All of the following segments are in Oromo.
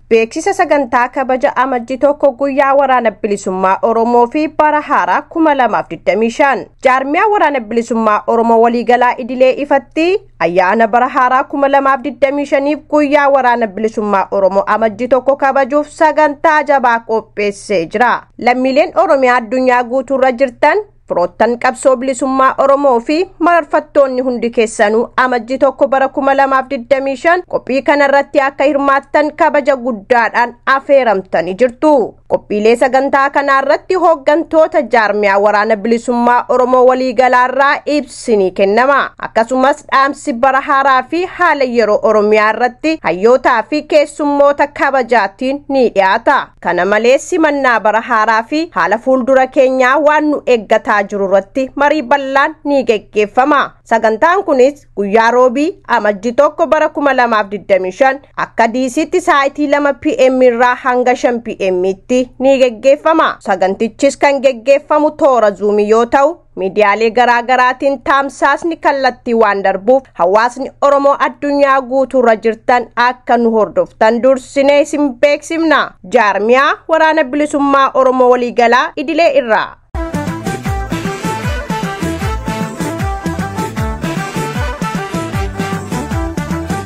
Beeksisa sagantaa kabaja Amajjii 1 guyyaa waraana bilisummaa Oromoo fi bara haaraa 2025. Jaarmiyaa waraana bilisummaa Oromoo waliigalaa idilee ifatti ayyaana bara haaraa 2025 guyyaa waraana bilisummaa Oromoo Amajjii 1 kabajuuf sagantaa jabaa qopheessee jira. Lammiileen Oromiyaa addunyaa guutuurra jirtan, firoottan qabsoo bilisummaa Oromoo fi mararfattoonni hundi keessanuu Amajjii 1 bara 2025 qophii kanarratti akka hirmaattan kabaja guddaadhaan affeeramtanii jirtu. Qophiilee sagantaa kanarratti hooggantoota jaarmiyaa waraana bilisummaa Oromoo waliigalaarraa ibsi kennama. Akkasumas dhaamsi bara haaraa fi haala yeroo Oromiyaa irratti hayyootaa fi keessummoota kabajaatiin ni dhiyaata. Kana malees simannaa bara haaraa fi haala fuuldura keenyaa waan nu eeggataa jiru irratti marii bal'aan ni geggeeffama. Sagantaan kunis guyyaa roobii Amajjii 1 bara 2025 akka DC'tti sa'aatii 2 PM irraa hanga 5 PM'tti ni geggeeffama. Sagantichis kan geggeeffamu toora Zoomii yoo ta'u, miidiyaalee garaagaraatiin tamsaasni kallattii waan darbuuf hawaasni Oromoo addunyaa guutuurra jirtan akka nu hordoftan dursinee isin beeksifna. Jaarmiyaa waraana bilisummaa Oromoo waliigalaa idilee irraa.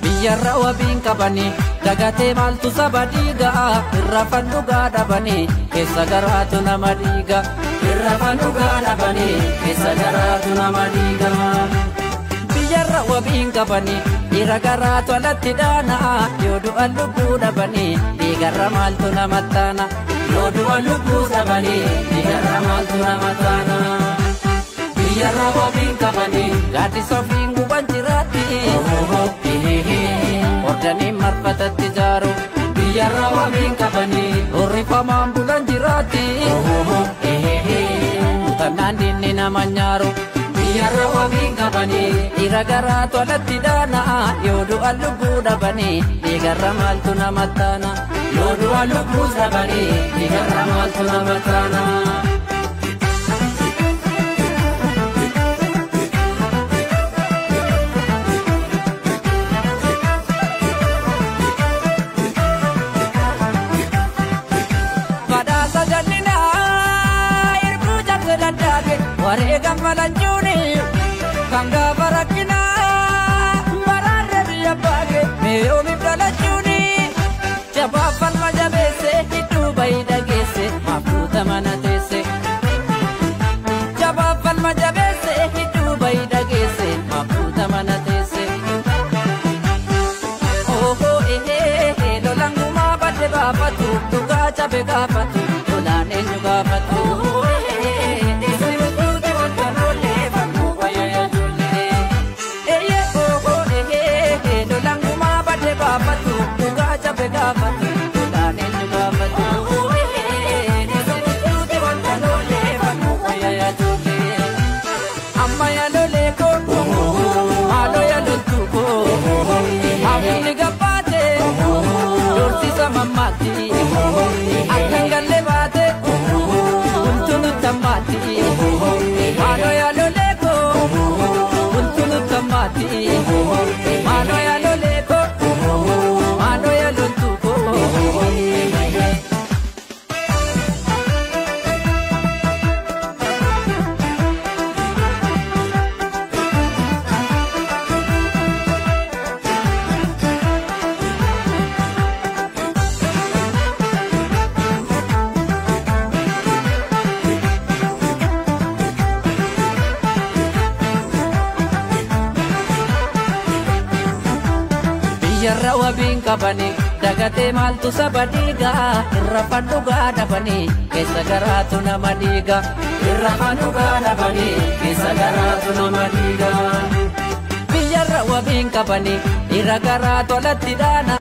Biyyarra wabiin qabanii dagatee maaltu saba dhiiga, irra fannugaa dhabanii keessa garaatu nama dhiiga, irra fannugaa dhabanii keessa garaatu nama dhiiga. Biyyarra wabiin qabanii dhiira garaatu alatti dhaana, yoo du'an lubbuu dhabanii dhiigarra maaltu nama taana, yoo du'an lubbuu dhabanii dhiigarra maaltu nama taana. Biyyarra wabiin qabanii gaaddisa ofiin guban jiraatti. Ordanii marfatatti ijaaru. Biyyarra wabiin qabanii horrifamaan bulan jiraatti. Kutannaan diinni nama nyaaru. Biyyarra wabiin qabanii dhiira garaatu alatti dhaana, yoo du'an lubbuu dhabanii dhiigarra maaltu nama taana, yoo du'an lubbuu dhabanii dhiigarra maaltu nama taana. Wareegam malanchuuni kan gaafa rakkinaa baraarra biyya baage mi'oomiif dhalachuuni jabaaf falma jabeesse hedduu bayii dhageesse maaf tuuta mana teesse. Jabaaf falma jabeesse hedduu bayii dhageesse maaf tuuta mana teesse. Ohoo ehee lolaan gumaa badde baafatu dhugaa cabe gaafatu lolaan eenyu gaafatu. Akkan galee baate bultuun tammaati. Maaloo yaa lolee koo bultuun tammaati. Maaloo yaa lolee koo maaloo yaa loltuu koo. Biyyarra wabiin qabanii dagatee maaltu saba dhiiga, irra fannugaa dhabanii keessa garaatu nama dhiiga, irra fannugaa dhabanii keessa garaatu nama dhiiga. Biyyarra wabiin qabanii dhiira garaatu alatti dhaana.